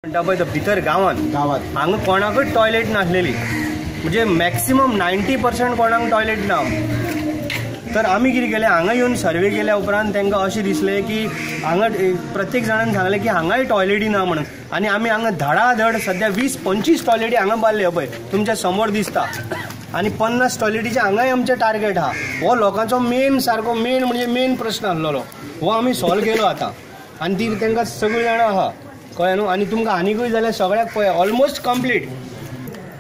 म्हणटा पळय भितर गांवांत गांवांत हांगा कोणाकूच टॉयलेट नासलेली, म्हणजे मॅक्सिमम 90% कोणाक टॉयलेट ना. तर आमी कितें केलें, हांगा येवन सर्वे केल्या उपरांत तांकां अशें दिसलें की हांगा प्रत्येक जाणान सांगलें की हांगाय टॉयलेटी ना म्हणून. आनी आमी हांगा धडाधड सद्या 20-25 टॉयलेटी हांगा बांदल्यो पळय तुमच्या समोर दिसता. आनी 50 टॉयलेटीचे हांगाय आमचें टार्गेट आहा. हो लोकांचो मेन सारको मेन म्हणजे मेन प्रश्न आसलेलो, हो आमी सॉल्व केलो आतां. आनी ती तांकां सगळीं जाणां आहा, कळ्ळें न्हू. आनी तुमकां आनीकूय जाल्यार सगळ्याक पळय ऑलमोस्ट कंप्लीट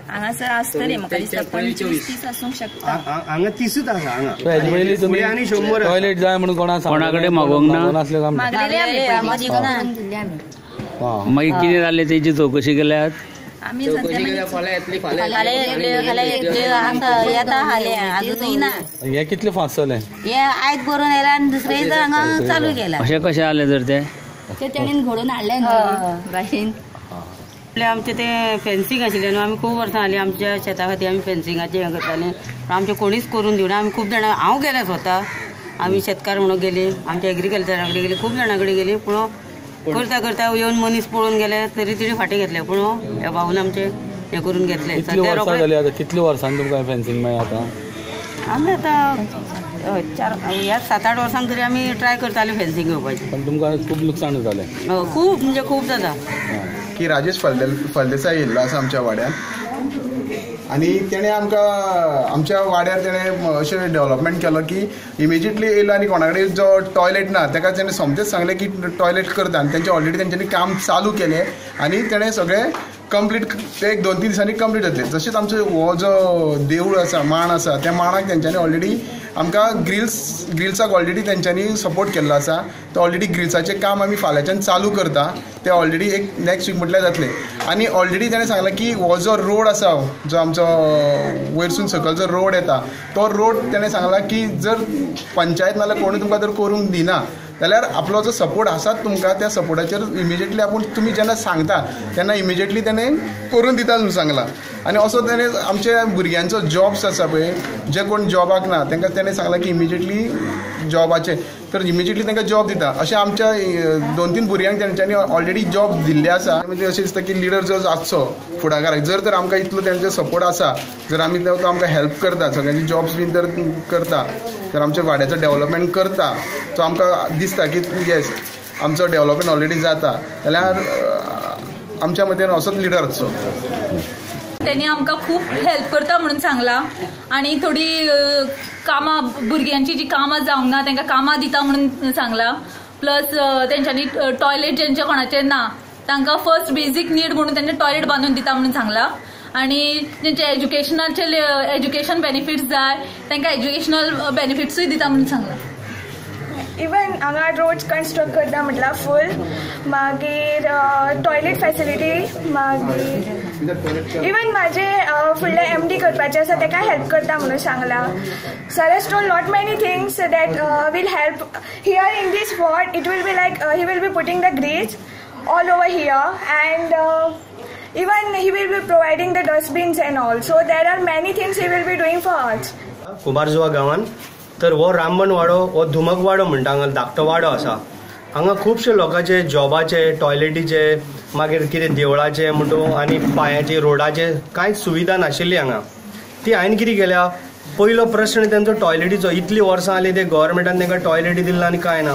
हांगासर आसतले. म्हाका दिसता 25-30 आसूंक शकता. हांगा 30 आसा. हांगा आनी 100 टॉयलेट जाय म्हणून कोणा कडेन मागोवंक ना, मागीर कितें जालें तेजी चवकशी केल्यात. आमी हे कितले फास्ट जालें, हे आयज बरोवन आयला आनी दुसरे हांगा चालू केला. अशें कशें जालें तर तें तेणेन घडोवन हाडलें न्हू भाशेन. आमचें तें फेन्सिंग आशिल्लें न्हू, आमी खूब वर्सां जालीं आमच्या शेता खातीर आमी फेन्सिंगाचें हें करतालीं, पूण आमचें कोणीच करून दिवना. आमी खूब जाणां, हांव गेलें स्वता, आमी शेतकार म्हणून गेलीं, आमच्या एग्रीकल्चरा कडेन गेलीं, खूब जाणां कडेन गेलीं, पूण करता करता येवन मनीस पळोवन गेले तरी तिणें फाटीं घेतलें, पूण ह्या भाऊन आमचें हें करून घेतलें. कितली वर्सां जालीं आतां, कितली वर्सांनी तुमकां फेन्सिंग मेळ्ळें आतां? आमी आतां 4 ह्या 7-8 वर्सांक तरी आमी ट्राय करताली फेन्सिंग घेवपाची, पण तुमकां खूब लुकसाण जालें. खूब म्हणजे खूब जाता. की राजेश फळदेसाय येयल्लो आसा आमच्या वाड्यार आनी तेणें आमकां आमच्या वाड्यार तेणें अशें डेवलपमेंट केलो की इमिजिएटली येयलो आनी कोणा कडेन जो टॉयलेट ना ताका तेणें सोमतेंच सांगलें की टॉयलेट करता, आनी तेंचे ऑलरेडी तेंच्यांनी काम चालू केलें आनी तेणें सगळें कंप्लीट ते एक 2-3 दिसांनी कंप्लीट जातलें. तशेंच आमचो हो जो देवूळ आसा, माण आसा, त्या माणाक तेंच्यांनी ऑलरेडी आमकां ग्रिल्साक ऑलरेडी तेंच्यांनी सपोर्ट केल्लो आसा. तो ऑलरेडी ग्रिल्साचें काम आमी फाल्यांच्यान चालू करता, ते ऑलरेडी एक नेक्स्ट वीक म्हटल्यार जातलें. आनी ऑलरेडी तेणें सांगलां की हो जो रोड आसा, जो आमचो वयरसून सकयल जो रोड येता तो रोड तेणें सांगलां की जर पंचायत नाल्यार कोणूय तुमकां जर करूंक दिना जाल्यार आपलो जो सपोर्ट आसात तुमकां त्या सपोर्टाचेर इमिजिएटली आपूण तुमी जेन्ना सांगता तेन्ना इमिजिएटली तेणें करून दिता म्हणून सांगलां. आनी असो तेणें आमच्या भुरग्यांचो जॉब्स आसा पळय, जे कोण जॉबाक ना तांकां तेणें सांगलां की इमिजिएटली जॉबाचे, तर इमिजिएटली तांकां जॉब दिता. अशें आमच्या 2-3 भुरग्यांक तेंच्यांनी ऑलरेडी जॉब दिल्ले आसा. म्हणजे अशें दिसता की लिडर जो आसचो फुडाकाराक, जर तर आमकां इतलो तेंचो सपोर्ट आसा, जर आमी तो आमकां हेल्प करता, सगळ्यांची जॉब्स बीन जर करता, तर आमच्या वाड्याचो डेवलपमेंट करता, सो आमकां दिसता की येस आमचो डेवलपमेंट ऑलरेडी जाता, जाल्यार आमच्या मतीन असोच लिडर आसचो. त्यांनी आमकां खूब हेल्प करता म्हणून सांगलां आनी थोडी कामां भुरग्यांची जी कामां जावंक ना तांकां कामां दिता म्हणून सांगलां. प्लस तेंच्यांनी टॉयलेट जेंच्या कोणाचें ना तांकां फर्स्ट बेजीक नीड म्हणून तेंचे टॉयलेट बांदून दिता म्हणून सांगलां. आनी जेंचे एज्युकेशनाचे एज्युकेशन बेनिफिट्स जाय तांकां एज्युकेशनल बेनिफिट्सूय दिता म्हणून सांगलां. इवन हांगा रोड्स कन्स्ट्रक्ट करता म्हटल्यार फूल, मागीर टॉयलेट फॅसिलिटी, मागीर इवन म्हाजे फुडलें MD करपाचें आसा ताका हेल्प करता म्हणून सांगलां. Sir has told lot many things that will help here in this ward. It will be like he will be putting the grids all over here and even he will be providing the dustbins and all. So there are many things he will be doing for us. Kumbharjua गांवान तर हो रामबन वाडो, हो धुमकवाडो म्हणटा, हांगा धाकटो वाडो आसा. हांगा खुबशे लोकांचे जॉबाचे, टॉयलेटीचे, मागीर कितें देवळाचे म्हणटू आनी पांयाचे, रोडाचे कांयच सुविधा नाशिल्ली हांगा. ती हांवें कितें केल्या, पयलो प्रश्न तेंचो टॉयलेटीचो. इतलीं वर्सां जालीं ते गव्हर्मेंटान तांकां टॉयलेटी दिल्ली आनी कांय ना.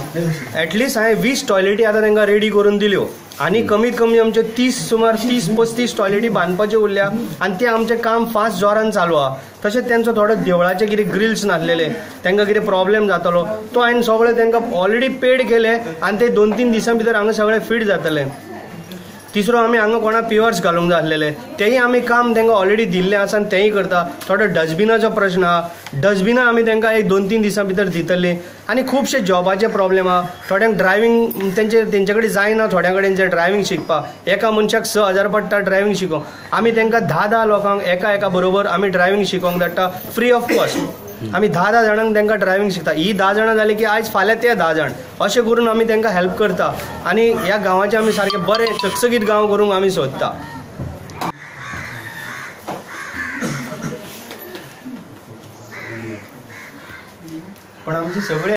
एटलिस्ट हांवें 20 टॉयलेटी आतां तांकां रेडी करून दिल्यो आनी कमीत कमी आमचे 30 सुमार 30-35 टॉयलेटी बांदपाच्यो उरल्या आनी तें आमचें काम फास्ट जोरान चालू आहा. तशेंच तेंचो थोडो देवळाचे कितें ग्रिल्स नासलेले, तांकां कितें प्रॉब्लेम जातालो तो हांवें सगळें तांकां ऑलरेडी पेड केले आनी ते 2-3 दिसां भितर हांगा सगळें फिट जातलें. तिसरो आमी हांगा कोणा पिवर्स घालूंक जाय आसलेले, तेंय आमी काम तांकां ऑलरेडी दिल्लें आसा आनी तेंय करता. थोडो डस्टबिनाचो प्रश्न आहा, डस्टबिनां आमी तांकां एक 2-3 दिसां भितर दितलीं. आनी खुबशे जॉबाचे प्रॉब्लेम आहा, थोड्यांक ड्रायव्हींग तेंचे कडेन जायना, थोड्यां कडेन जे ड्रायव्हींग शिकपाक एका मनशाक 6,000 पडटा ड्रायव्हींग शिकोवंक. आमी तांकां 10-10 लोकांक एका एका बरोबर आमी ड्रायव्हींग शिकोवंक धाडटा फ्री ऑफ कॉस्ट. आमी 10-10 जाणांक तांकां ड्रायव्हींग शिकता. ही 10 जाणां जाली की आयज फाल्यां ते 10 जाण, अशें करून आमी तांकां हेल्प करता आनी ह्या गांवाचे आमी सारके बरे चकचकीत गांव करूंक आमी सोदता. पण आमचे सगळे